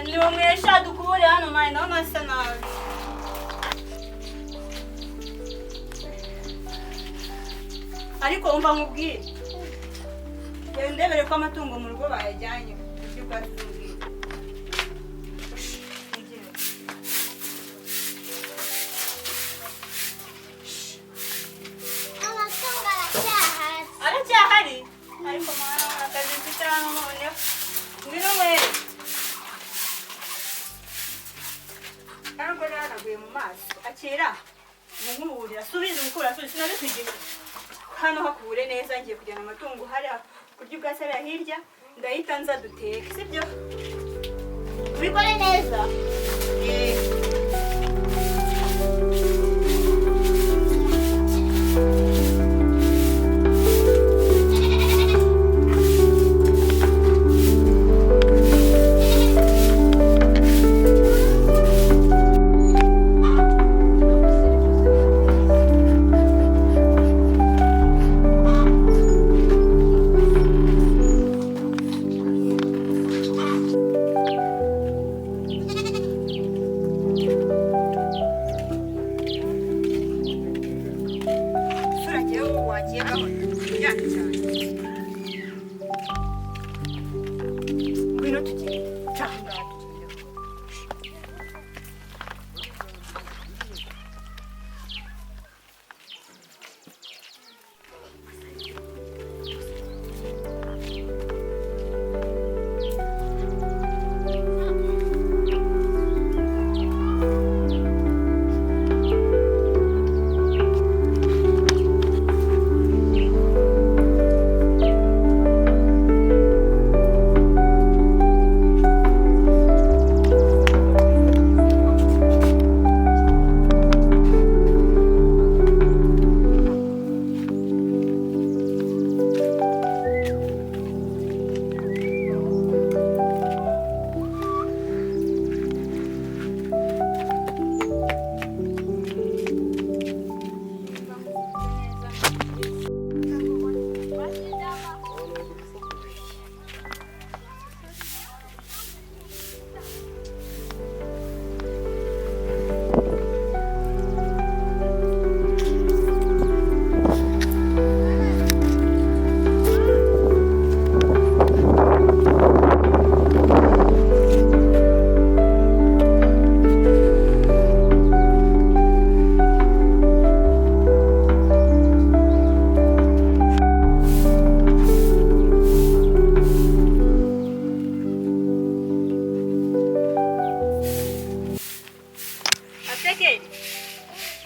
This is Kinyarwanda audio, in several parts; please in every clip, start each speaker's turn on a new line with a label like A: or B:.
A: Ni umwesha dukubure hano mani ndabona asa nabi. Ariko umva nkubwire. Ndebere ko amatungo mu rugo bayajyanye ibyo ubwatsi bw'ubwire.
B: Amatungo aracyahari.
A: Aracyahari? Ariko mwana akazi mfite hano noneho. Ngwino mwere. Ntabwo yaraguye mu maso. Akira. Nkuburira subiza umukura subiza sinabikwigisha. Hano hakubure neza ngiye kujyana amatungo hariya kurya ubwatsi hariya hirya ndahita nza duteke sibyo? Ubikore neza.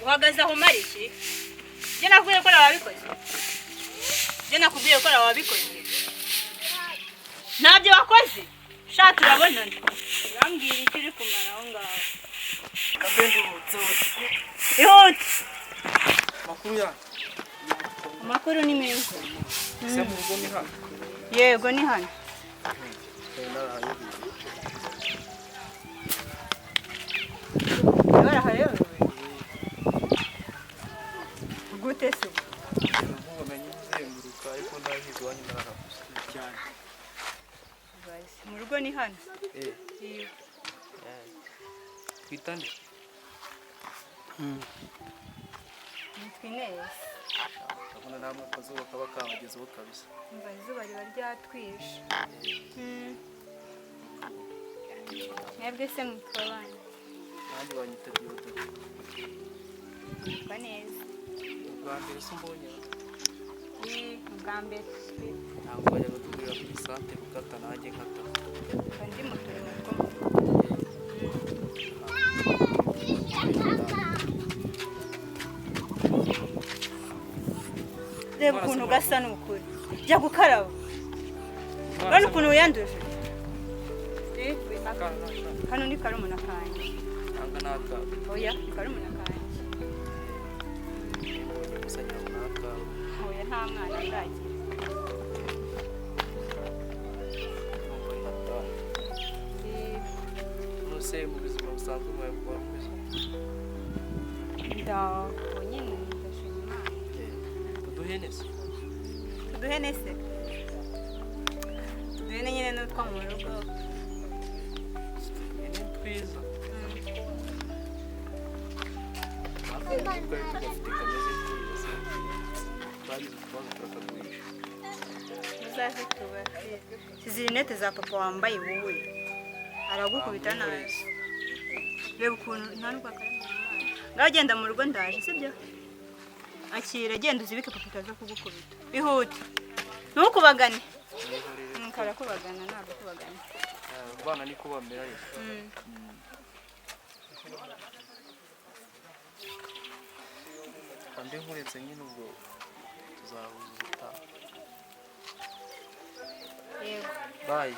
A: Uhagaze aho umara iki? Njye nakubwiye ko wabikoze. Njye nakubwiye ko wabikoze. Ntabyo wakoze. Sha turabonana. Urambwira icyo uri kumara aho ngaho. Ihute.
C: Amakuru ya.
A: Amakuru ni meza.
C: Ese mu rugo ni hano?
A: Yego ni hano. Gute se? Mu rugo ni hano.
C: Twitane.
A: Nitwa Inez.
C: Ndabona namwe akazuba kaba kabagezeho kabisa.
A: Umva izuba riba ryatwishe. Mwebwe se mwitwa bande?
C: Nanjye banyita Diodore.
A: Nitwa neza.
C: Ubwa mbere se umbonye?
A: Ubwa mbere.
C: Ntabwo bajyaga duhurira kuri sante gukata nanjye nkata.
A: Mba ndi mu turimo two mu rugo. Reba ukuntu gasa n'ukuri. Jya gukaraba. Urabona ukuntu wiyanduje? Hano ni karumuna kanjye.
C: Nanga ni akawe.
A: Oya, ni karumuna kanjye. Oya, nta mwana ndagira.
C: Nuse mu buzima busanzwe mwawe mukora mumeze?
A: Ndaho nyine ndashima Imana.
C: Uduhene se?
A: Uduhene se? Uduhene nyine n'utwo mu rugo.
C: Twari tugafite kameze kuriya, twagize utubazo turakagurisha.
A: Muzaze tubahe. Izi rinete za papa wambaye wowe aragukubita nabi. Reba ukuntu nta nubwo akarema. Ngaho genda mu rugo, ndaje, sibyo? Akira, genda uzibike, papa utaza kugukubita. Ihute, ntukubagane. Karakubagana, ntabwo kubagana.
C: Abana niko bamera rero. Mbe nkuretse nyine, ubwo tuzahuza ubutaha.
A: Yego.
C: Bye.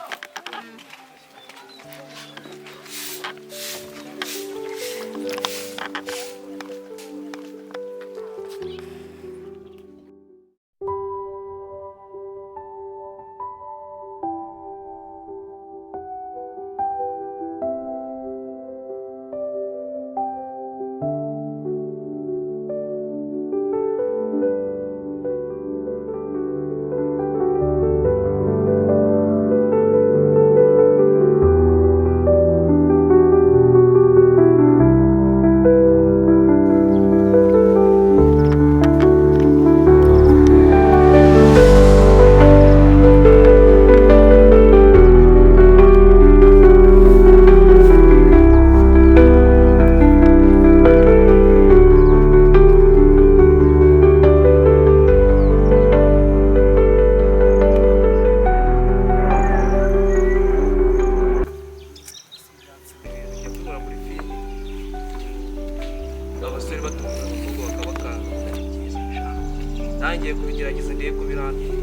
C: Njya kubibona muri filime, abasore batunga abakobwa bakabakanga, ari byiza. Ntangiye kubigerageza ndebe ko birangiye.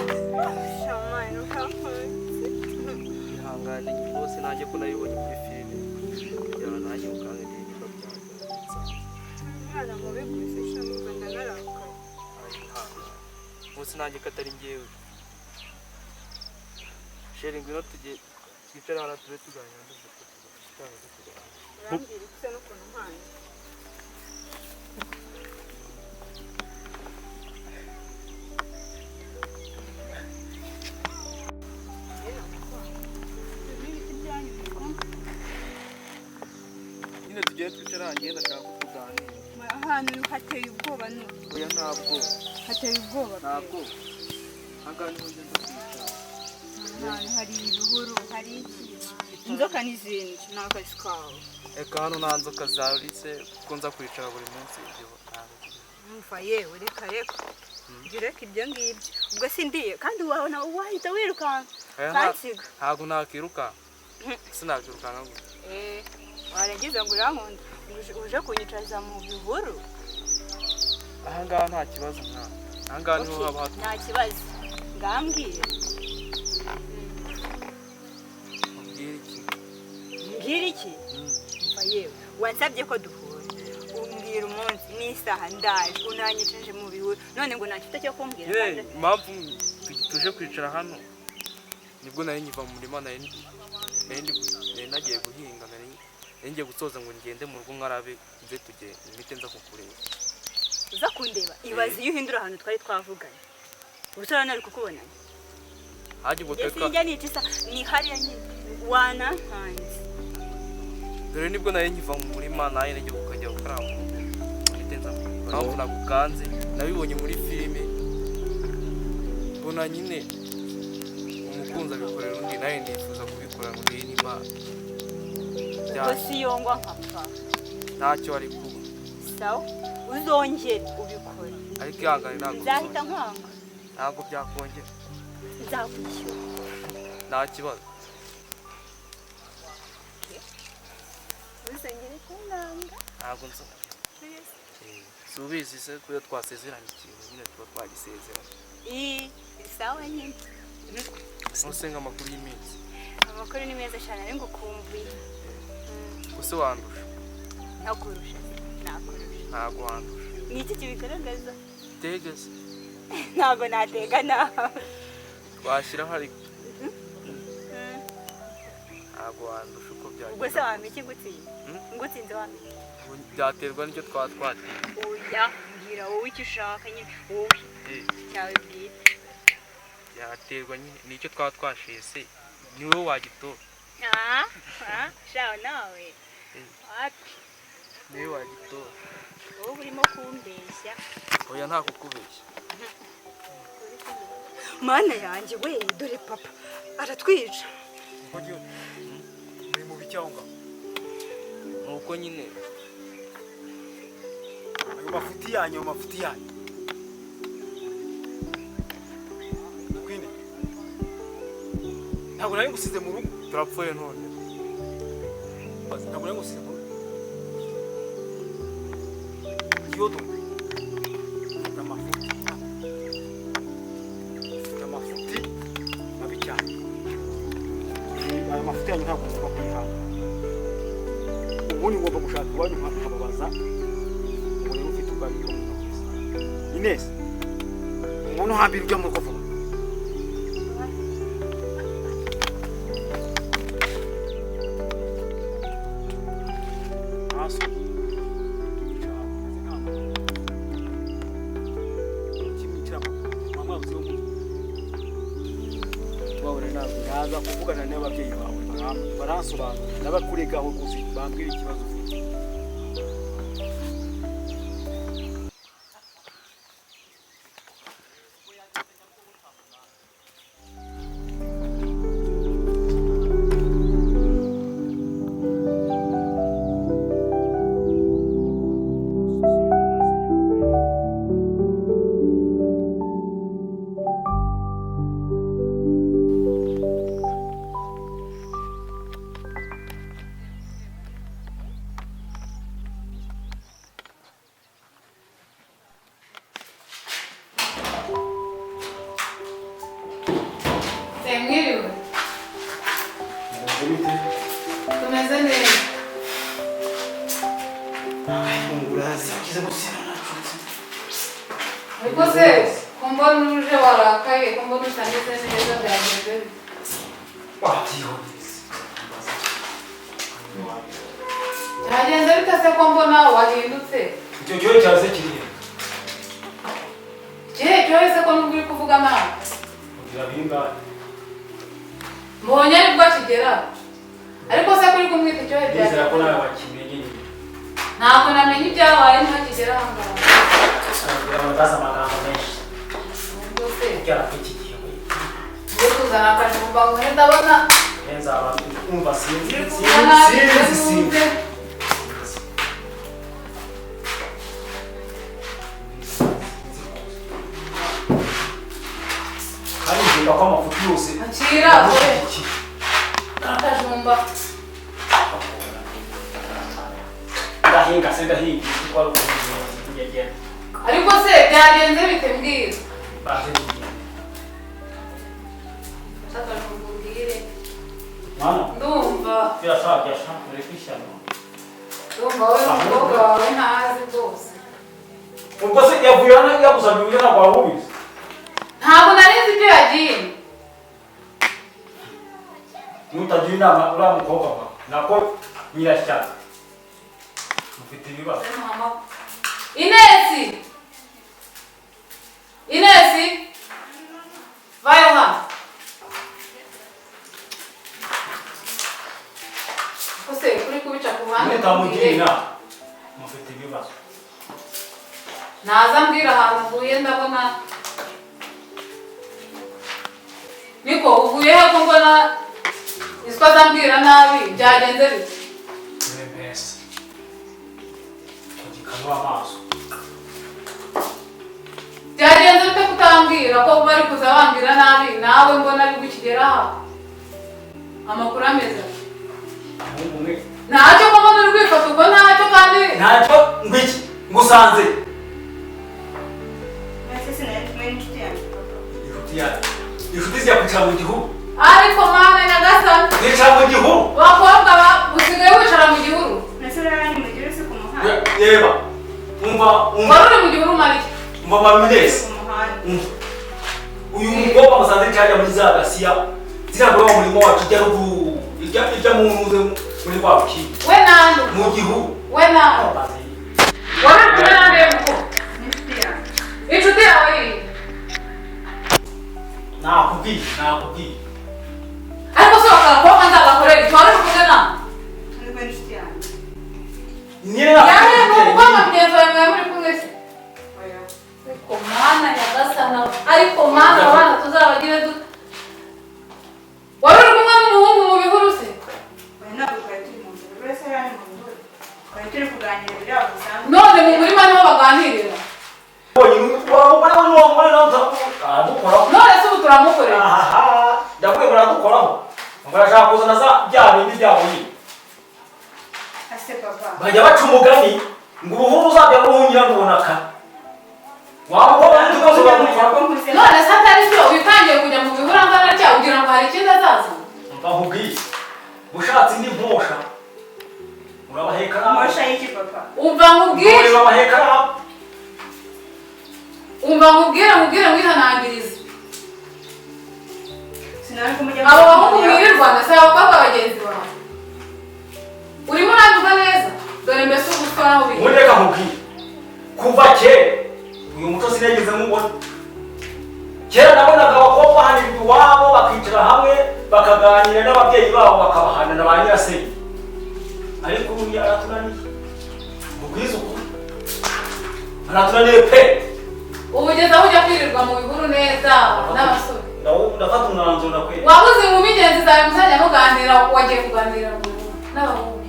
A: Shamani, ukampunze.
C: Ihangane rwose, nanjye ko nabibonye muri filime, kugira ngo nanjye mukange ndebe niba byagenze.
A: Umwana mubi gusa, shamani, ndanarakaye.
C: Ihangane rwose, nanjye ko atari njyewe. Chérie, ngwino tujye twicare hano tube tuganira, ndumva ko tuganira tuganira.
A: Urambwira ibisa n'ukuntu mpanye.
C: Nyine tugende twicare hano, ngenda ndashaka ko tuganira.
A: Ahantu hateye ubwoba ni
C: Oya, ntabwo.
A: Hateye ubwoba pe.
C: Ntabwo, ahangaha niho ngenda kwicara.
A: Ahantu hari ibihuru, hari iki, inzoka n'izindi, ni akazi kawe.
C: Reka, hano nta nzoka zaritse kuko nza kwicara buri munsi, ibyo ntabwo.
A: Umva yewe, reka reka, jya ureka ibyo ngibyo. Ubwo sindiye kandi wabona wahita wirukanka
C: Aya
A: ukansiga.
C: Ntabwo nakiruka, sinakirukanka gutya.
A: Eh, warangiza ngo urankunda, ngo uje kunyicaza mu bihuru.
C: Ahangaha nta kibazo, nta ahangaha niho
A: Okay,
C: haba hatuye.
A: Nta kibazo, ngambwira.
C: Ubwira iki?
A: Mbwira iki? Umva yewe, wansabye ko duhura, umbwira umunsi n'isaha, ndaje, unanyicaje mu bihuru, none ngo nta mfite cyo kumbwira.
C: Yewe,
A: Kandi
C: impamvu tuje kwicara hano, nibwo nari nkiva mu murima, nari nagiye guhinga, nari ngiye gusoza ngo ngende mu rugo nkarabe, nze tugende imite nza kukureba.
A: Uza kundeba? Ibaze iyo uhindura ahantu twari twavuganye, ubusore nari kukubona.
C: Hajya ubwo
A: Njye
C: twari
A: sinjya nica isa ni hariya nyine wanankanze.
C: Dore nibwo nari nkiva mu murima, nawe nagiye kukajya gukaraba mu rugo, mpite nza kukureba. Impamvu nagukanze, nabibonye muri filime, mbona nyine umukunzi abikorera undi, nawe nifuza kubikora ngo ndebe niba
A: Ubwo
C: bya
A: si yongwa nkapfa?
C: Ntacyo ari kuba.
A: Sawa, uzongere ubikore.
C: Ariko ihangane, ntabwo
A: Nzahita
C: bizongera.
A: nkwanga.
C: Ntabwo byakongera.
A: Nzakwishyura.
C: Nta kibazo.
A: Uzongere kunkanga.
C: Ntabwo nzi. Si ubizi se ko iyo twasezeranye ikintu nyine tuba twagisezeranye?
A: Ii, sawa nyine.
C: Ntusenga, amakuru y'iminsi?
A: Amakuru ni meza cyane, ariko ngukumbuye.
C: Ese wandusha?
A: Ntakurusha, nakurusha.
C: Ntabwo wandusha.
A: Ni iki kibigaragaza?
C: Tegese.
A: Ntabwo natega nawe.
C: Washyiraho, ariko ntabwo wandusha uko
A: Ubwo se
C: byagenda.
A: wampa iki ngutsinze?
C: Hmm?
A: Ngutsinze wampa iki?
C: Byaterwa n'icyo twaba twateye.
A: Oya, mbwira wowe icyo ushaka nyine, wowe cyawe bwite.
C: Byaterwa nyine n'icyo twaba twashese. Ni wowe wagitora.
A: Ah, ah, shaho nawe. Wapi?
C: Ni wowe wagitora.
A: Wowe urimo kumbeshya.
C: Oya nta kukubeshya.
A: Mana yanjye we, dore papa aratwica.
D: Muri mu biki aho ngaho?
C: Nuko nyine
D: ayo mafuti yanyu, ayo mafuti yanyu. Kwine. Ntabwo nari ngusize mu rugo.
C: Turapfuye none.
D: Ntabwo nari ngusize mu rugo. Yodo. Amafuti. Amafuti mabi cyane. Ayo mafuti yanyu ntabwo ngomba kuyihanga. Ubundi ngomba gushaka iwanyu nkababaza. Ubu rero ufite ubwanyu bwo mu ntoki. Ines, umuntu uhambira ujya mu rugo vuba. Naza kuvugana n'ababyeyi bawe baransobanurira n'abakuregaho rwose bambwira ikibazo ufite.
E: Mwiriwe. Tumeze neza. Ariko se ko mbona uje warakaye, ko mbona utameze neza, byagenze bite? Byagenze bite se ko mbona wahindutse?
D: Icyo cyohe cyaze kirihe?
E: Ikihe cyohe se ko nubwo uri kuvuga nabi?
D: Kugira bingahe?
E: Mbonye aribwo akigera. Ariko se kuri kumwita icyohe byagenze?
D: Ndizera ko nawe wakimenye nyine.
E: Ntabwo namenye ibyabaye ntakigera aha ngaha.
D: Kugira ngo ndaza amagambo menshi.
E: Ubwo se
D: Kugera kuri iki gihe we.
E: ngiye kuzana akajumba ngo ndabona.
D: Nzaba umva sinzi
E: Uri kuvuga nabi,
D: sinzi sinzi. Hari ko amafuti yose.
E: Akira dore akajumba.
D: Ndahinga se ndahinga kuko ari ukugenda.
E: Ariko se byagenze bite mbwira? Akajumba umbwire.
D: Mwana.
E: Ndumva.
D: Birashaka byashaka kwishyana.
E: Ndumva wowe n'umukobwa wawe ntazi rwose.
D: Ubwo se yavuye hano yagusabye uburyo ntabwo wari ubizi.
E: Ntabwo nari nzi ibyo yagiye.
D: Nutagira inama uriya mukobwa wawe nako nyirashyaka. Mufite ibibazo.
E: Inesi! Inesi! Vayo hano. Kose kuri kubica ku ruhande.
D: Nutamugira inama mufite ibibazo.
E: Naza mbwira ahantu uvuye ndabona. Niko uvuye he ko mbona iswa zambwira nabi byagenze bite?
D: Mbese. Kugikanura amaso.
E: Byagenze bite kutambwira ko bari kuza bambwira nabi nawe mbona bigukigera aha? Amakuru ameze. Ntacyo ko mbona uri kwifata ubwo ntacyo kandi.
D: Ntacyo ngwiki ngusanze.
A: Mbese sinari kumwe n'inshuti yanjye papa.
D: Inshuti yanjye. Inshuti zijya kwicara mu gihuru.
E: Ariko mana nyagasani.
D: Wicara mu gihuru.
E: Bakobwa usigaye wicara mu gihuru.
A: Mbese urara ni mu gihuru si ku muhanda.
D: Reba. Umva umva.
E: Wari uri mu gihuru Mariya.
D: Umva mama Inesi.
A: Ku muhanda.
D: Uyu mukobwa musanze cyajya muri za gasiya. Ziriya mu murimo wacu ijya ruguru. Ijya mu ntuze muri wa rukiko.
E: We nande.
D: Mu gihuru.
E: We nande. Wari uri kumwe nande muko.
A: N'inshuti yanjye.
E: Inshuti yawe iyi.
D: Nakubwiye, nakubwiye.
E: Ariko se tumukorere iki? Wari uri kumwe na
A: Ndi kumwe n'inshuti yanjye.
D: Nyine
E: Yawe ni umukobwa mugenzi wawe mwari muri kumwe se?
A: Oya.
E: Ariko mana nyagasana, ariko mana abana tuzabagire dute? Wari uri kumwe n'umuhungu mu bihuru se?
A: Oya, ntabwo twari turi mu nzira. Buri wese yari ari mu bihuru. Twari turi kuganira biriya bisanzwe.
E: None mu murima niho baganirira.
D: Aradukoraho.
E: None se ubu turamukorera?
D: Ahaha, ndakwiye baradukoraho. Ngo arashaka kuzana za bya bindi byabo nyine.
A: Ase papa.
D: Bajya baca umugani ngo ubuhuru uzajya buhungira ngo ubonaka. Wamubona utugozi uramukoraho.
E: None se atari byo witangiye kujya mu bihuru angana atya ugira ngo hari ikindi azaza?
D: Mva nkubwiye, ushatse indi mposha urabaheka nawe.
A: Mosha y'iki papa?
E: Umva nkubwire,
D: Urabaheka nawe.
E: umva nkubwire, nkubwire mwihanangirize.
A: Sinari kumujya.
E: Abo bahungu mwirirwana si abakobwa bagenzi bawe. Urimo uranyumva neza? Dore mbese ubuswa naho biri.
D: Ubundi reka nkubwire, kuva kera uyu muco sinigeze nkubona. Kera nabonaga abakobwa bahanirwa iwabo bakicara hamwe bakaganira n'ababyeyi babo bakabahana na ba nyirasenge, ariko ubu aratunaniye. Mubwize ukuri, aratunaniye pe.
E: Ubu ugeze aho ujya kwirirwa mu bihuru neza n'abasore.
D: Ndafata umwanzuro ndakwereka.
E: Wabuze inkumi ngenzi zawe muzajya muganira, wagiye kuganira mu bihuru n'abahungu.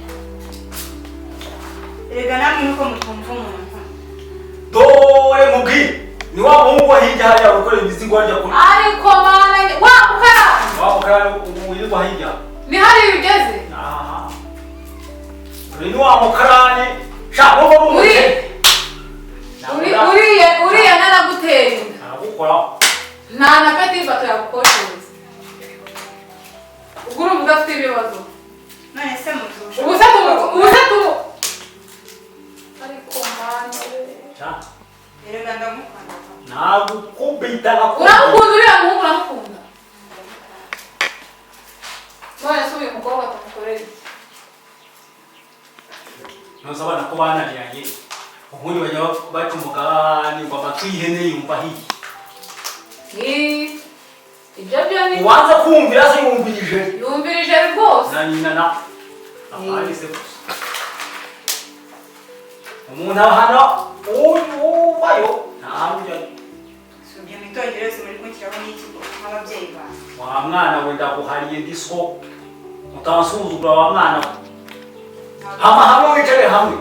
A: Erega namwe nuko mutumva umuntu.
D: Dore nkubwire, ni wa muhungu wo hirya hariya wikorera imizigo harya kure.
E: Ariko mana wa mukarani.
D: Wa mukarani wirirwa hirya.
E: Ni hariya ugeze?
D: Aha. Dore ni wa mukarani. Sha wowe uri umukene.
E: Uriya uriya naragutera inda.
D: Naragukoraho.
E: Nta na peti bato yagukoshereza. Ubwo urumva udafite ibibazo.
A: None se muturusha.
E: Ubu se tumu. Ariko mana we.
D: Sha
A: Erega ndamukunda papa.
D: nagukubita nakubita.
E: Uramukunda uriya muhungu uramukunda. None se uyu mukobwa tumukorera iki?
D: Ntuzi abana ko bananiranye. Ubundi bajya baca umugani ngo amatwi y'ihene yumva ahiye.
E: Ni ibyo byo ni
D: Uwanza kumvira se yumvirije.
E: yumvirije rwose.
D: Na nyina na apana se gusa. Umuntu ahana uvayo nta ujyayo.
A: Si ibyo mitongero yose muri kunshyiraho n'iki nk'ababyeyi bawe.
D: Wa mwana we ndaguhariye ndi so utansuzugura wa mwana we. Hama hamwe wicare hamwe.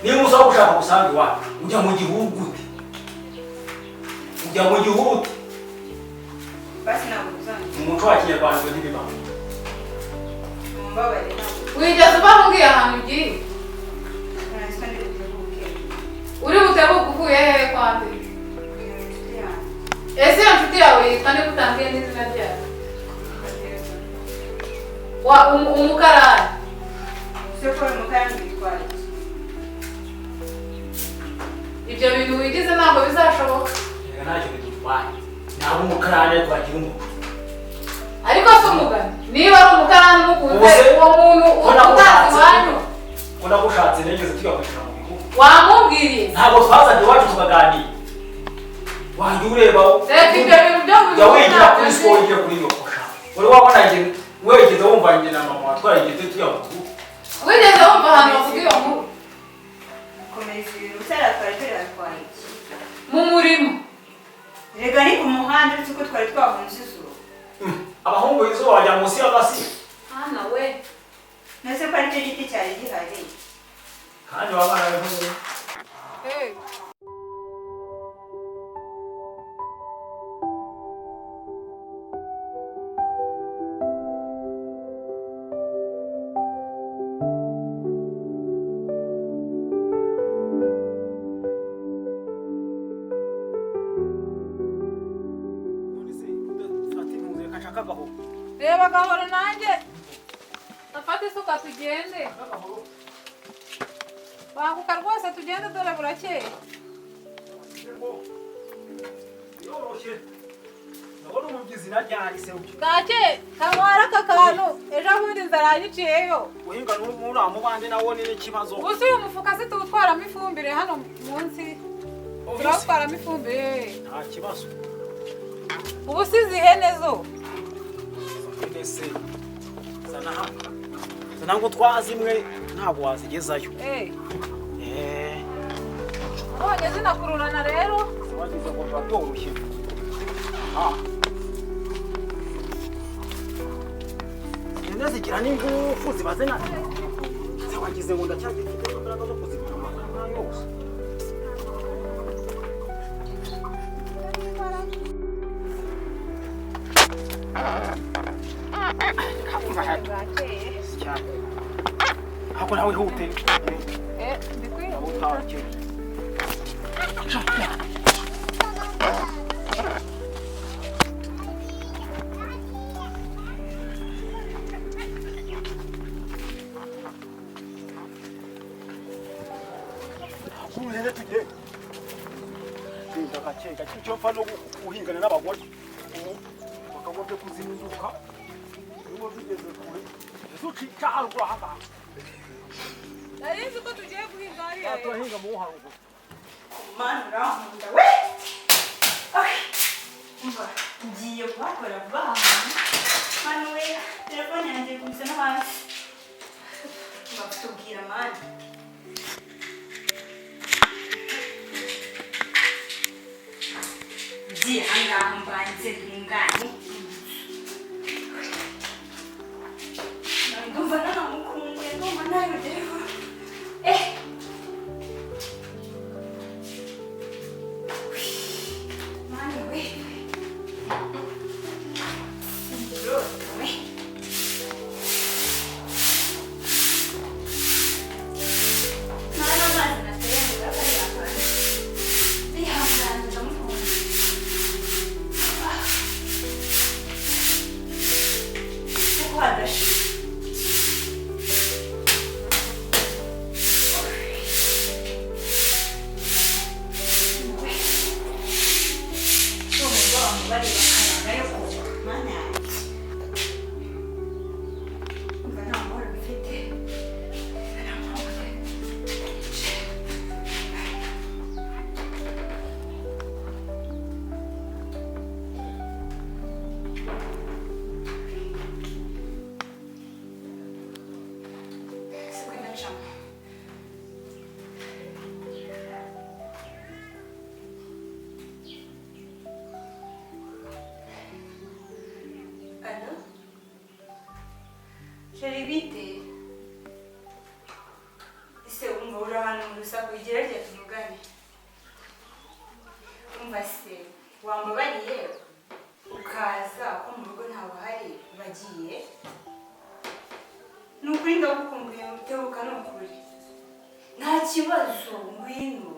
D: Niba usaba gushaka gusanga iwacu ujya mu gihuru gute? Ujya mu gihuru ute?
A: Basi ntabwo uzongera.
D: Mu muco wa kinyarwanda ibyo ntibibaho.
A: Mumbabarire ntabwo.
E: Wigeze uba umbwiye ahantu ugiye?
A: None se ndi butebuke.
E: Uri butebuke uvuye hehe kwa nde?
A: Iyo inshuti yanjye.
E: Ese iyo nshuti yawe yitwa nde ko utambwiye n'izina ryayo? Wa umukarani.
A: Ese ko uri umukarani witwara iki?
E: Ibyo bintu wigize ntabwo bizashoboka.
D: Erega ntacyo bidutwaye. Ntabwo umukarani ariko bagira umuco.
E: Ariko si umugani. Niba ari umukarani umukunze
D: Ubuse
E: uwo muntu
D: ko
E: utazi
D: nagushatse.
E: iwanyu
D: Ko nagushatse nigeze tujya kwicara mu bihuru.
E: wamubwiriye.
D: Ntabwo twazaga iwacu tukaganira. Wajya ureba
E: Reka ibyo bintu byo mu
D: jya
E: bihuru
D: wigira
E: ntabyo
D: kuri
E: nzi.
D: so wigira kuri nyoko sha. Wari wabona njye wigeze wumva njye na mama twarigeze tujya mu bihuru.
E: Wigeze wumva ahantu bavuga iyo nkuru?
A: Komeza ibintu usara twari turi hatwaye iki?
E: Mu murima.
A: Erega ni ku muhanda uretse ko twari twahunze izuba.
D: Abahungu izuba bajya munsi y'agasi.
E: Hana we.
A: None se ko aricyo giti cyari gihari?
D: Kandi wa mwana we ntuzi.
E: Hey. Reba gahoro nanjye afate isuka tugende. Banguka rwose tugende dore burakeye.
D: Yoroshye. Ndabona umubyizi naryahise ubyo.
E: Bwakeye kanywara aka kantu ejo bundi inzara yanyiciyeyo.
D: Guhinga n'uriya mubande nawo ni n'ikibazo.
E: Gusa uyu mufuka si tuwutwaramo ifumbire hano munsi. Turawutwaramo ifumbire.
D: Nta kibazo.
E: Ubu si izi hene zo.
D: Hene se Zana hano. Zana ngo twazimwe ntabwo wazigezayo.
E: Eh.
D: Eh.
E: None zinakururana rero.
D: Wagize ngo biba byoroshye. Ah. Zigenda zigira n'ingufu ziba zina. Wagize ngo ndacyagifite imbaraga zo kuzigura amafaranga yose. Ako nawe ihute.
E: Eh, ndikwihuta.
D: Kumurere tujye. Genda gake gake icyo mfa no guhingana n'abagore. Bakagombye kuzinduka. Nibo zigeze kure. Ese ucica haruguru aha ngaha.
E: Nari nzi ko tugiye guhinga hariya.
D: Turahinga mu haruguru.
A: Mana urankunda we. Umva ngiye kuhakora vuba aha. Mana we telefone yanjye ikubise no hasi. Umva tubwira mana. Ngiye ahangaha mbanze ntunganye. Ndumva nanamukumbuye, ndumva nabigereho. Eh! Mana we. Ndurota we. Nta n'amazi nateye ngo ndayahangana. Ndihangana ndamukunda. Kuko hadashira. Allô? Chérie bite? Ese wumva uri ahantu mu rusaku igira rya tuvugane. Umva se wambabariye ukaza ko mu rugo ntawe uhari bagiye? Ni ukuri ndagukumbuye tebuka ni ukuri. Nta kibazo ngwino.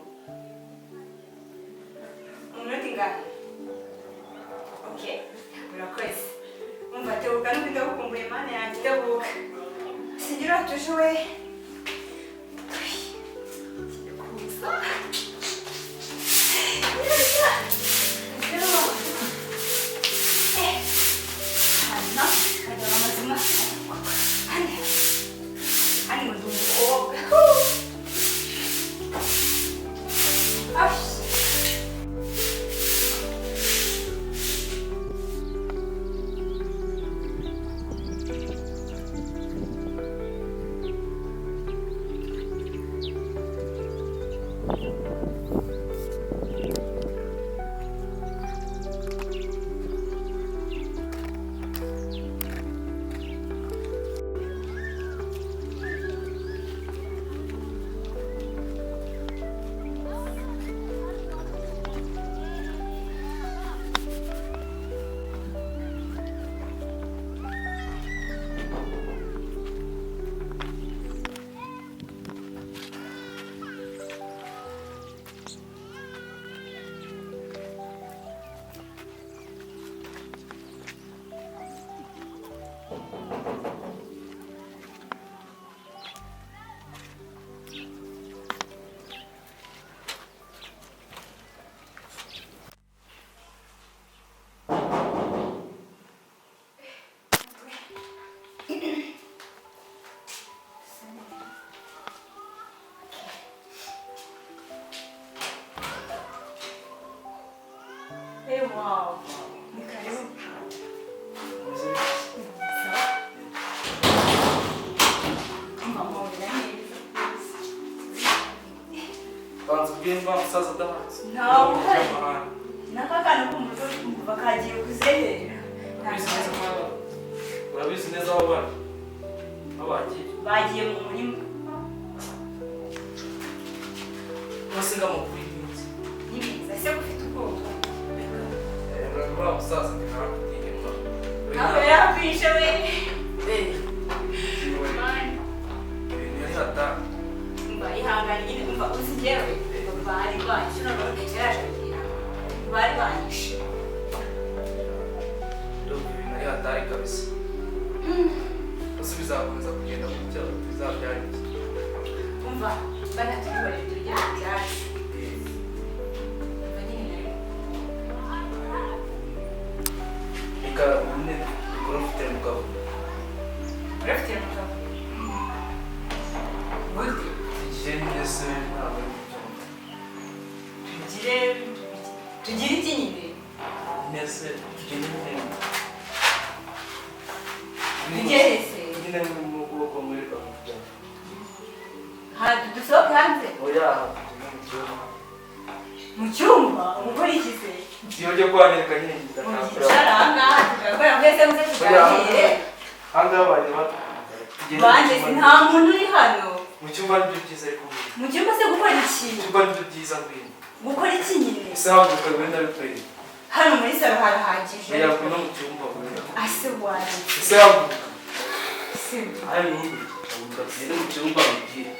A: Umunota ingahe? Okay, urakoze. Umva tebuka nuko ndagukumbuye mana yanjye tebuka. Singira tuje we. Kuza. Hano, hano amazima. Hano. Hano ndi umukobwa. Ash.
C: Nakubwiye niba musaza adahatse.
A: Ntawe uhari. N'aka kana ko mu rugo kumva kagiye kuzerera.
C: Urabizi neza ko urabizi neza aho bari. Aho bagiye.
A: Bagiye mu murima.
C: Bose ngamakuru y'iminsi.
A: N'ibiza ese ufite ubwoba.
C: Uriya musaza ndi narakubwiye mwa.
A: Ntabwo yarakwishe we.
C: Ibintu yari hatari.
A: Umva ihangane nyine umva uzi njyewe bari banyishe noneho yaraje kugira bari banyishe.
C: Ndumva ibintu ari hatari kabisa. Ese bizakomeza kugenda gutya bizabyara iki?
A: Umva banatukorera tujye mu byacu. Umva nyine nari
C: Reka nyine dukore ufite mugabo.
A: urafite mugabo. Gute?
C: Tugire neza ntabwo ari kubyumva.
A: Tugire iki nyine?
C: Nese tugende nyine.
A: Tugere se.
C: Nyine ni mu bwoko muri kubyumva.
A: Hanze dusohoke hanze?
C: Oya tugende mu cyumba.
A: Mu cyumba? Umugore iki se?
C: Iyo ujya kwanyereka nyine ndashaka.
A: Mugicara aha ngaha tugakora mwese muze tuganire.
C: Aha ngaha bari
A: Bande se nta muntu uri hano.
C: Mu cyumba nibyo byiza ariko ngwino.
A: Mu cyumba se gukora iki?
C: Mu cyumba nibyo byiza ngwino.
A: Gukora iki nyine?
C: Ese haguruka ngwino ndabikwereka.
A: Hano muri salo harahagije.
C: Oya ngwino mu cyumba ngwino.
A: Ase wanjye.
C: Ese haguruka.
A: Se.
C: Ayo ntuguruke. Haguruka tugende mu cyumba nkubwire.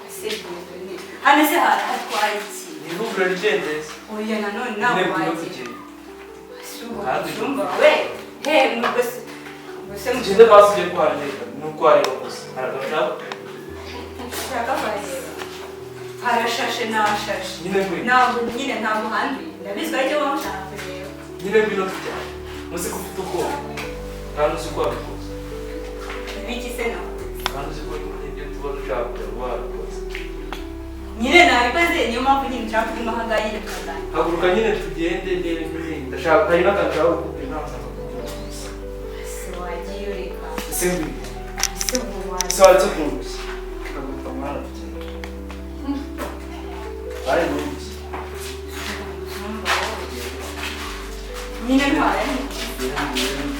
A: Ase ngwino. Hano se hatwaye iki?
C: Nihugure rigendeze.
A: Oya nanone nawe
C: Nyine ngwino
A: wagiye.
C: tugende.
A: Ase ubu mu cyumba we. He nubwo se. Ubwo se mu
C: Tugende basi ujye kuhanyereka ni uko wareba gusa. Haragashaka.
A: Ushaka kuhareba. Harashashe nashashe.
C: Nyine ngwino.
A: Ntabwo nyine ntabwo handuye. Ndabizi ko aricyo waba ushaka kureba.
C: Nyine ngwino tujyane. Muzi ko ufite ubwoba. Kandi uzi ko wabikoze.
A: Ibiki se nawe?
C: Kandi uzi ko nyine ibyo tuba dushaka kureba wabikoze.
A: Nyine nabikoze niyo mpamvu nyine nshaka kuguma aha ngaha nyine tukaganira.
C: Haguruka nyine tugende ndebe nyine ndashaka hari n'akantu nshaka kukubwira ntabwo nshaka kukubwira gusa.
A: Ese wagiye ureka.
C: Ese ngwino.
A: Ese ubu wagiye.
C: Ese waretse kundushya. Haguruka mwana tugende. Bari nturushye.
A: Numva wowe. Nyine ntwara
C: Tugende, tugende.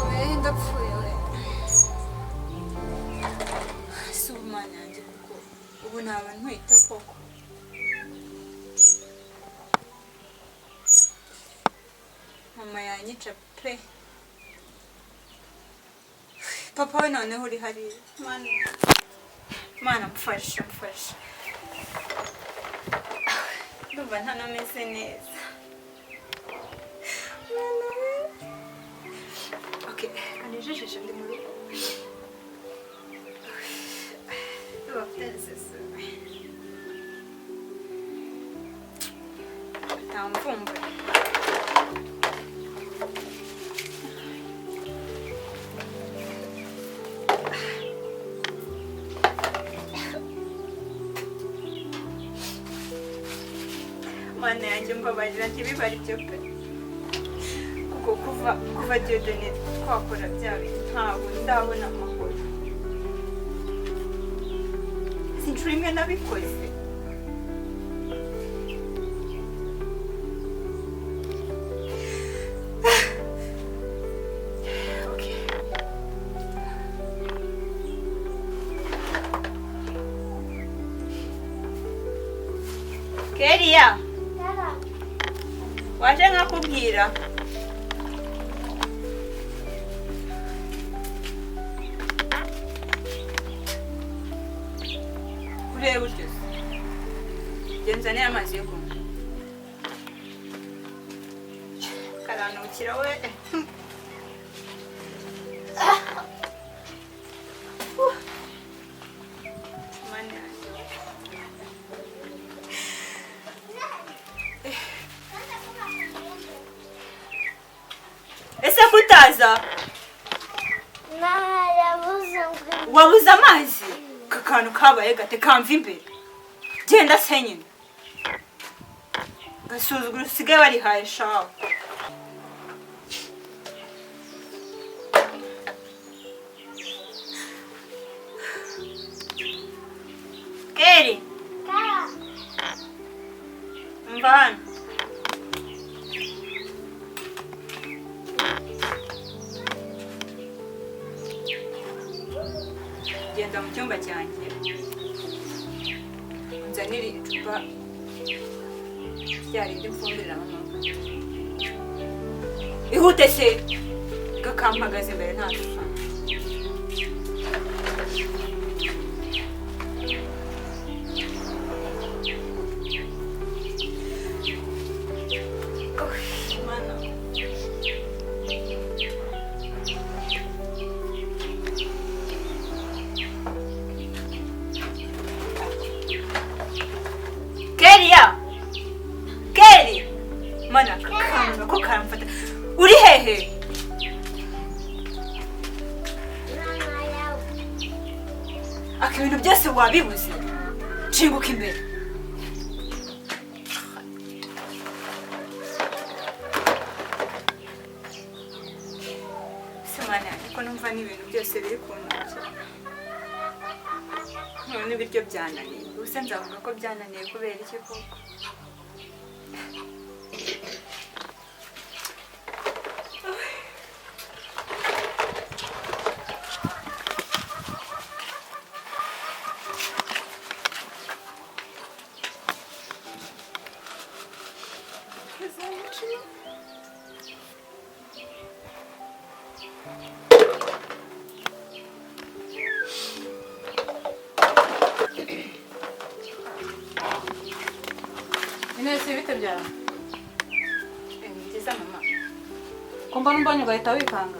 A: We ndapfuye we. Si ubu Mana yanjye kuko ubu naba ntwite koko. Mama yanyica pe. Papa we noneho uri hariya. Mana. Mana mfasha mfasha. Ndumva ntanameze neza. Mana we. Okay, kanijijishe ndi mu rugo. Ndumva mfite iseseme. Batamvumbura. Mana yanjye mbabarira ntibibare ibyo pe. Kuko kuva Dieudonné twakora bya bintu ntabwo ndabona amahoro. Si inshuro imwe nabikoze. Okay. Keria, waje nkakubwira. Ureba utyo se. Genzanira amazi yo kunywa. Karanukira we. Mana yanjye. Wabuze amazi kakantu kabaye gate kamva imbere. Genda se nyine. Gasuzuguro usigaye warihaye shawe. Keri. Umva hano. Genda mu cyumba cyanjye unzanire icupa rya rindi mfumbiriramo amavuta. Ihute se gakampagaze imbere nta cupa. Mana. Keria! Keri! Mana kakanga ko karamfata. Uri hehe? Aka ibintu byose wabibuze. Nshinguka imbere. Se mana ariko numva n'ibintu byose biri kuntoki. None ibiryo byananiye. Ubuse nzavuga ko byananiye kubera iki koko?
E: Inesi bite byawe?
A: Ni byiza mama.
E: Ko mbona umbonye ugahita wikanga?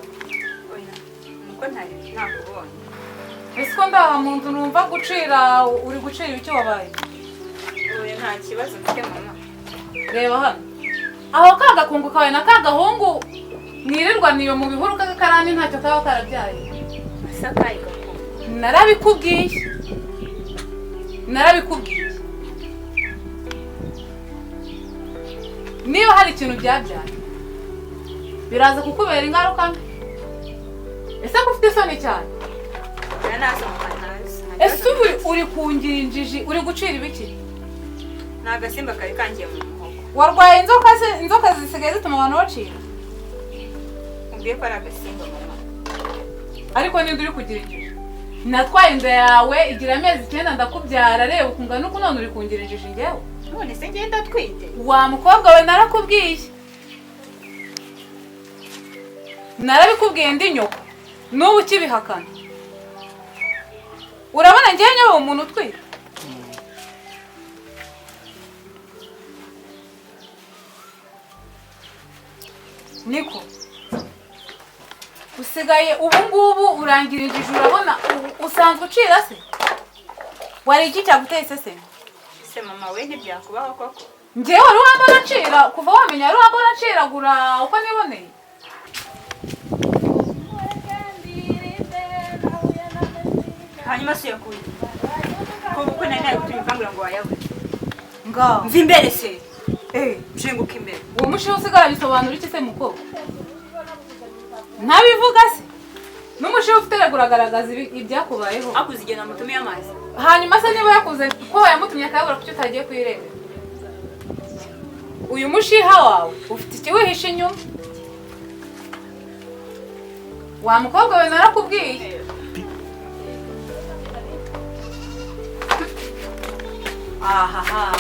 A: Oya, nuko ntari nakubonye.
E: Ese ko ndaha mu nzu numva gucira uri gucira ibiki wabaye?
A: Oya nta kibazo mfite mama.
E: Reba hano. Aho ka gakungu kawe na ka gahungu mwirirwa niyo mu bihuru k'agakarani ntacyo kaba karabyaye.
A: Asakaye gakungu.
E: Narabikubwiye. Narabikubwiye. Niba hari ikintu byabyaye biraza kukubera ingaruka mbi. Ese ko ufite isoni cyane? Ese ubu uri kungira injiji uri gucira ibiki?
A: Ni agasimba kari kangiye mu muhogo.
E: Warwaye inzoka se? Inzoka zisigaye zituma abantu bacira?
A: Umbwiye ko ari agasimba mama.
E: Ariko ninde uri kugira injiji? Natwaye inda yawe igira amezi 9 ndakubyara, reba ukungana uku none uri kungira injiji njyewe.
A: None se ngenda atwite?
E: Wa mukobwa we narakubwiye. Narabikubwiye ndi nyoko. N'ubu ukibihakana. Urabona njyewe nyoba umuntu utwite? Niko. Usigaye ubu ngubu urangira injiji urabona usanzwe ucira se? Wari iki cyaguteye se?
A: Se mama we ntibyakubaho koko?
E: Njyewe wari wambona ncira kuva wamenya wari wambona nciragura uko niboneye.
A: Hanyuma se yakuye. Ko uko nari nagutumye ukambwira ngo wayabuze.
E: Ngaho.
A: Mva imbere se. Nshinguka imbere.
E: Uwo mushiha usigara bisobanura iki se mukobwa? Ntabivuga se? N'umushiha ufite uragaragaza ibyakubayeho.
A: Akuze igihe namutumiye amazi.
E: Hanyuma se niba yakuze ko yamutumye akayabura kuki utagiye kuyirebera? Uyu mushiha wawe ufite ikiwihishe inyuma. Wa mukobwa we narakubwiye. Ahaha.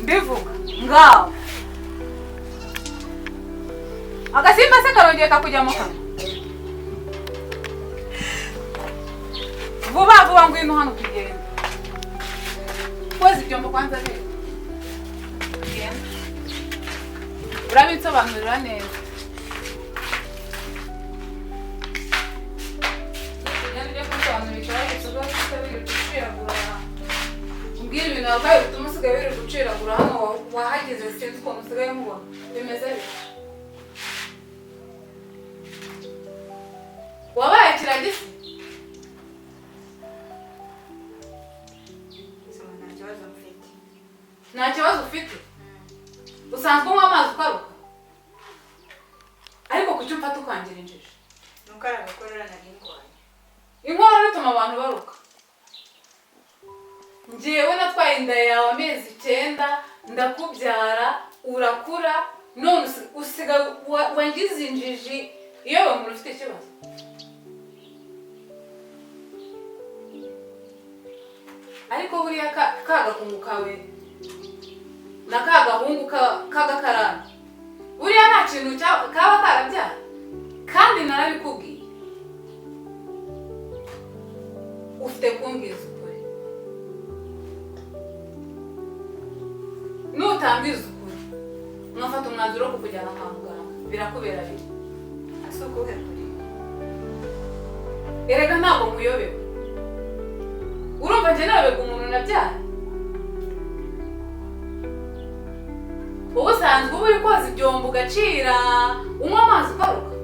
E: Mbivuga ngaho. Agasimba se karongeye kakujya mu kanwa. Vuba vuba ngwino hano tugende. Koza ibyombo kwanza rero. Tugende. Urabinsobanurira neza. Tugende ujye kunsobanurira ikibazo usigaye ufite wirirwa uciragura. Umbwire ibintu wabaye bituma usigaye wirirwa uciragura hano wahageze sinzi ukuntu usigaye mubona. Bimeze bite? Wabaye kiragisi? Usanzwe unywa amazi ukaruka? Ariko kuki umfata ukangira injiji?
A: Nuko ari agakorora nari ndwaye.
E: Inkorora ituma abantu baruka. Njyewe natwaye inda yawe amezi 9 ndakubyara urakura none usiga wangize injiji iyo umuntu ufite ikibazo. Ariko buriya kagakungu kawe na kagahungu kagakarani buriya nta kintu kaba karabyara kandi narabikubwiye. Ufite kumbwiza ukuri. Nutambwiza ukuri nkafata umwanzuro wo kukujyana kwa muganga birakubera bibi.
A: Ese ukuhe kuri?
E: Erega ntabwo nkuyobewe. Urumva njye nayoberwa umuntu nabyara? Wowe usanzwe uba uri koza ibyombo ugacira unywa amazi ukaruka?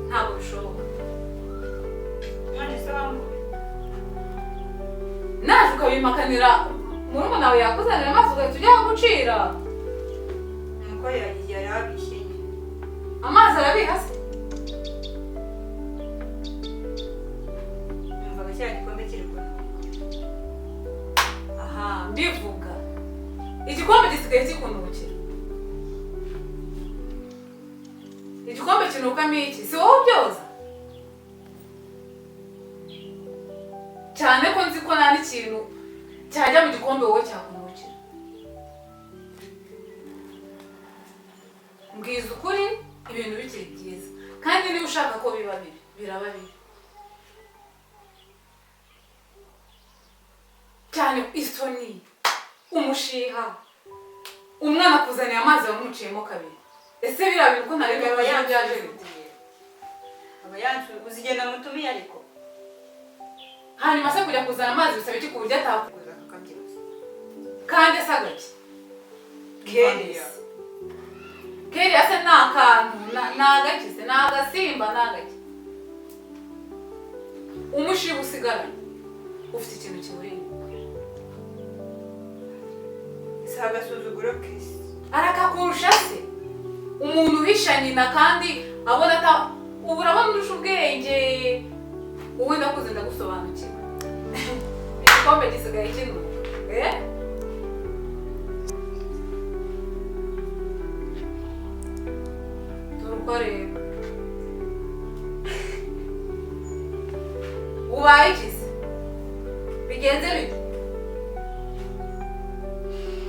E: Ntabwo bishoboka.
A: None se wambuye?
E: Naje ukabimakanira murumuna wawe yakuzanira amazi ugahita ujya gucira.
A: Nuko yari abishye.
E: Amazi arabiha se?
A: Numvaga cya gikombe kiri kunuka.
E: Aha, mbivuga. Igikombe gisigaye kikunukira. Igikombe kinukamo iki? Si wowe ubyoza? Cyane ko nzi ko nta n'ikintu cyajya mu gikombe wowe cyakunukira. Mbwiza ukuri ibintu bikiri byiza. Kandi niba ushaka ko biba bibi, biraba bibi. Cyane isoni, umushiha, umwana akuzaniye amazi wamuciyemo kabiri. Ese biriya bintu ko nari bibaye byaje bite?
A: Aba yansu uzigenda mutumiye ariko.
E: Hanyuma se kujya kuzana amazi bisaba iki ku buryo atakuza
A: akabyibuza?
E: Kandi asa gake?
A: Keriya.
E: Keriya se ni akantu, ni agaki se, ni agasimba, ni agaki. Umushiha usigaranye ufite ikintu kiwurinda.
A: Si agasuzuguro kese.
E: Arakakurusha se? Umuntu uhisha nyina kandi abona ata ubu urabona urusha ubwenge. Wowe ndakuze ndagusobanukirwa. Igikombe gisigaye kinuka. Dore uko areba. Ubaye iki se? Bigenze bite?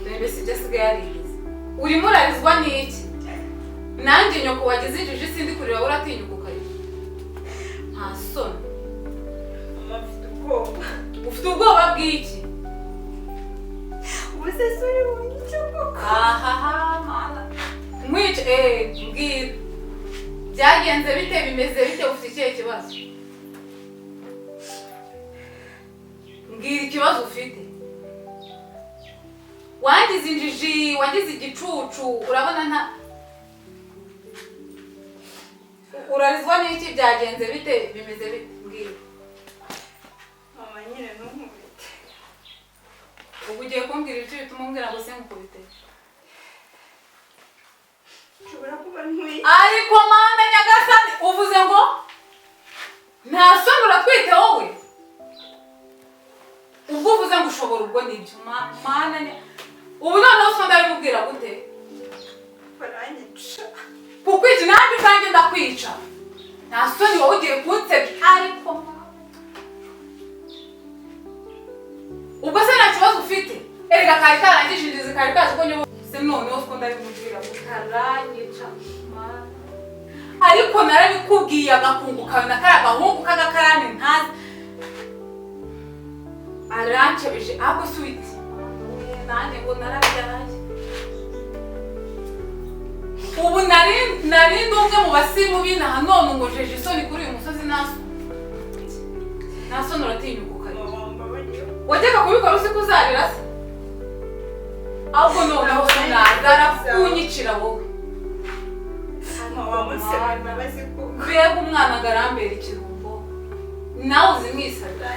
E: Dore mbese ibyo asigaye yarigize. Urimo urarizwa n'iki? Nanjye nyoko wagize injiji sindi kurira uratinyuka ukarira. Nta soni.
A: Mama mfite ubwoba.
E: Ufite ubwoba bw'iki?
A: Ubu se si uri bunyice koko?
E: Ahaha mana. Nkwice mbwira. Byagenze bite bimeze bite ufite ikihe kibazo? Mbwira ikibazo ufite. Wangize injiji, wangize igicucu, urabona nta urarizwa n'iki byagenze bite bimeze bite mbwira.
A: Mama nyine ntunkubite.
E: Ubu ugiye kumbwira ibyo bituma umbwira ngo sinkukubite.
A: Nshobora kuba ntwite.
E: Ariko mana nyagasani uvuze ngo nta soni uratwite wowe? Ubwo uvuze ngo ushobora ubwo nibyo mana ubu noneho so ndabimubwira gute?
A: Baranyica.
E: Kukwica nanjye ubwanjye ndakwica. Nta soni wowe ugiye kunsebya ariko ubwo se nta kibazo ufite? Erega kari karangije injizi kari kazi ko nyobo se noneho ko ndabimubwira ngo karanyica mana. Ariko narabikubwiye agakungu kawe na kariya gahungu k'agakarani ntazi aranshebeje ahubwo si witi nanjye ngo narabyaye. Ubu nari ndi umwe mu basimu b'inaha none ungojeje isoni kuri uyu musozi nta soni uratinyuka ukarira. Wajyaga kubikora uzi ko uzarira se? Ahubwo noneho so naza arakunyicira wowe. Mbega umwana agarambera ikirumbo nawe uzi mwisabira.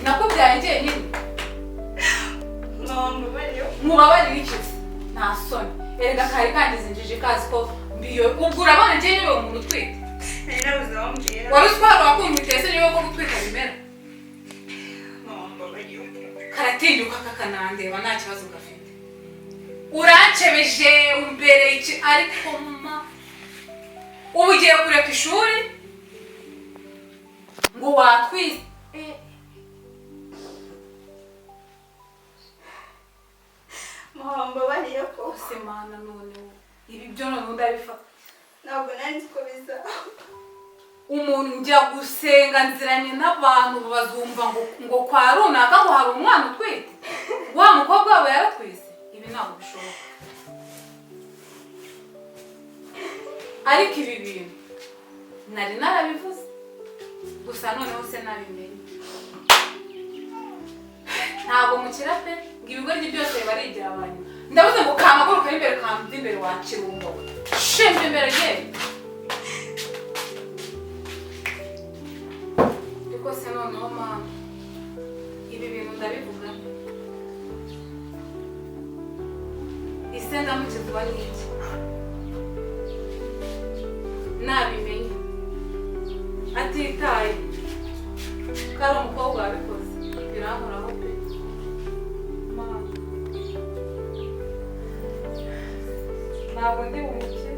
E: Nakubyaye njyenyine. Mubabarire iki se? Nta soni. Erega kari kangize injiji kazi ko mbiyo ubwo urabona njye niwe umuntu utwite.
A: Nari nabuze aho mbwira.
E: Wari utwara wakumvise se niwe ko gutwita bimera.
A: Mama mbabariye.
E: Karatinyuka kakanandeba nta kibazo gafite. Urancebeje umbereye iki ariko mama ubu ugiye kureka ishuri ngo watwite.
A: Mama mbabariye ko
E: Se mana none ibi byo none ndabifata.
A: Ntabwo nari nzi ko bizaba.
E: Umuntu njya gusenga nziranye n'abantu bazumva ngo kwa runaka ngo hari umwana utwite, wa mukobwa wabo yaratwise. Ibi ntabwo bishoboka. Ariko ibi bintu nari narabivuze gusa noneho se nabimenye. Ntabwo mukira pe ngo ibigoryi byose biba ari iby'abantu. Ndabuze ngo kamaguru kari imbere kamva imbere wa kirungo shembe imbere ye. Ariko se noneho mama ibi bintu ndabivuga ise ndamukizwa n'iki nabimenye atitaye ko ari umukobwa wabikoze birankoraho pe. Mama ntabwo ndi bumukire.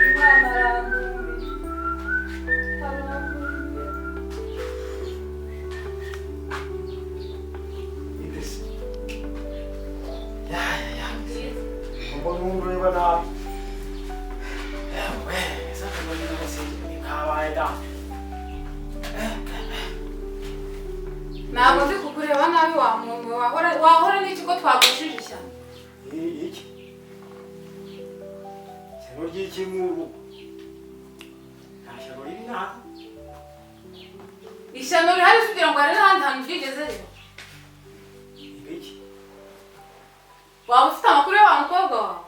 E: Imana arandumbiye arandumbiye.
D: Ibese. Ya ya. Mbona ureba nabi. Yewe, sasa mbona ngo kabaye da.
E: Ntabwo ndi kukureba nabi wa muntu wahora n'iki ko twagushije ishyano.
D: Iki? Ishyano ry'iki nk'ubu? Nta shyano riri naha.
E: Ishyano rihari kugira ngo hari n'ahandi hantu ryigeze riba.
D: Ibiki?
E: Waba ufite amakuru ya wa mukobwa wawe?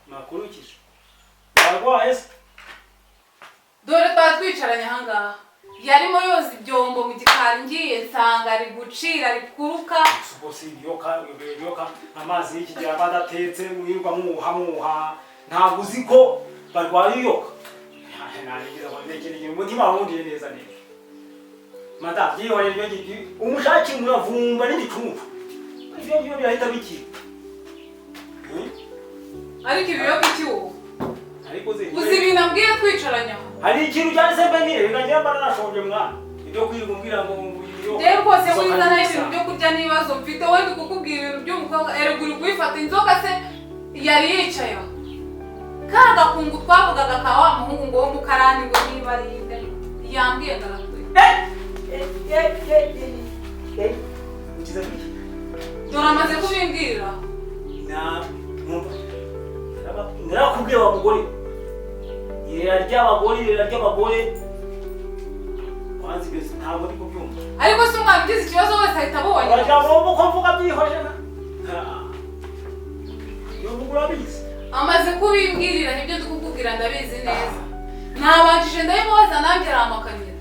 D: Makuru ki? Yarwaye se?
E: Dore twari twicaranye aha ngaha. Yarimo yoza ibyombo mu gikari ngiye nsanga ari gucira ari kuruka.
D: Ubwo si ibiyoka amazi y'iki gihe aba adatetse mwirirwa mwuha ntabwo uzi ko barwaye ibiyoka. Narangiza ngo ntekereze umutima wawundiye neza neza. Mata byihorere ibyo ngibyo umushaki muravumba n'igicumbi. Ibyo ngibyo birahita bikira.
E: Ariko ibiyoka iki wowe?
D: Ariko
E: uzi ibintu ambwiye twicaranye aho.
D: Hari ikintu cyanditse mbe nire bikagira mbana nashonje mwana. Ibyo kwirirwa umbwira ngo ibiyoka.
E: Rero rwose wizana ibintu byo kurya n'ibibazo mfite wenda kukubwira ibintu by'umukobwa erega uri kubifata inzoga se yari yicaye aho. Ka gakungu twavugaga ka wa muhungu ngo wo mukarani ngo niba ari inde yambwiye ngo aratwite.
D: Ukize kuki?
E: Dore amaze kubimbwira.
D: Narakubwiye wa mugore. Irera ry'abagore kwanza ibyo ntabwo ndi kubyumva.
E: Ariko se umwana ugize ikibazo wese ahita abonye.
D: Abagabo uko mvuga byihorera. Iyo mvuga urabizi.
E: Amaze kubimbwirira nibyo ndi kukubwira ndabizi neza. Nabanjije ndabimubaza nanjye aramakanira.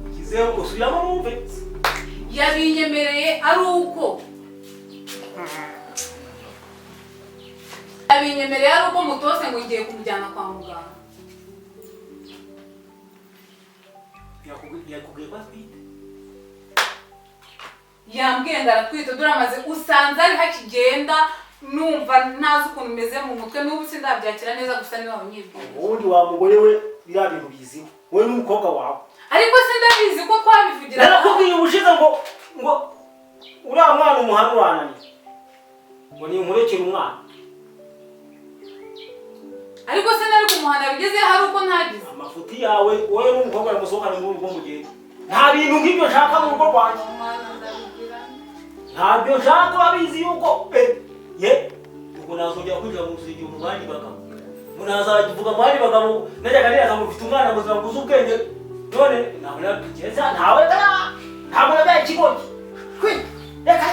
D: Ukizeho usubiramo numve.
E: Yabinyemereye ari uko mutose ngo ngiye kumujyana kwa muganga.
D: Yakubwiye ko atwite?
E: Yambwiye ngo aratwite dore amaze usanze ari hakigenda numva ntazi ukuntu meze mu mutwe n'ubu sindabyakira neza gusa niba unyibwira.
D: Ubundi wa mugore we biriya bintu biziho wowe n'umukobwa wawe.
E: Ariko sindabizi ko twabivugira.
D: Narakubwiye ubushize ngo uriya mwana umuhana urananiye ngo ninkurekere umwana.
E: Ariko se nari kumuhana bigeze hari uko ntagize.
D: Amafuti yawe wowe n'umukobwa aramusohokana mu rugo mugende. Nta bintu nk'ibyo nshaka mu rugo rwanjye. Ntabyo nshaka urabizi yuko ye ubwo nazongera kwinjira mu rusengero mu bandi bagabo. Munazavuga mu bandi bagabo najyaga niraza ngo mfite umwana muzima nguze ubwenge none ntabwo nabigeza ntawe ntabwo nabyaye ikigoryi. Reka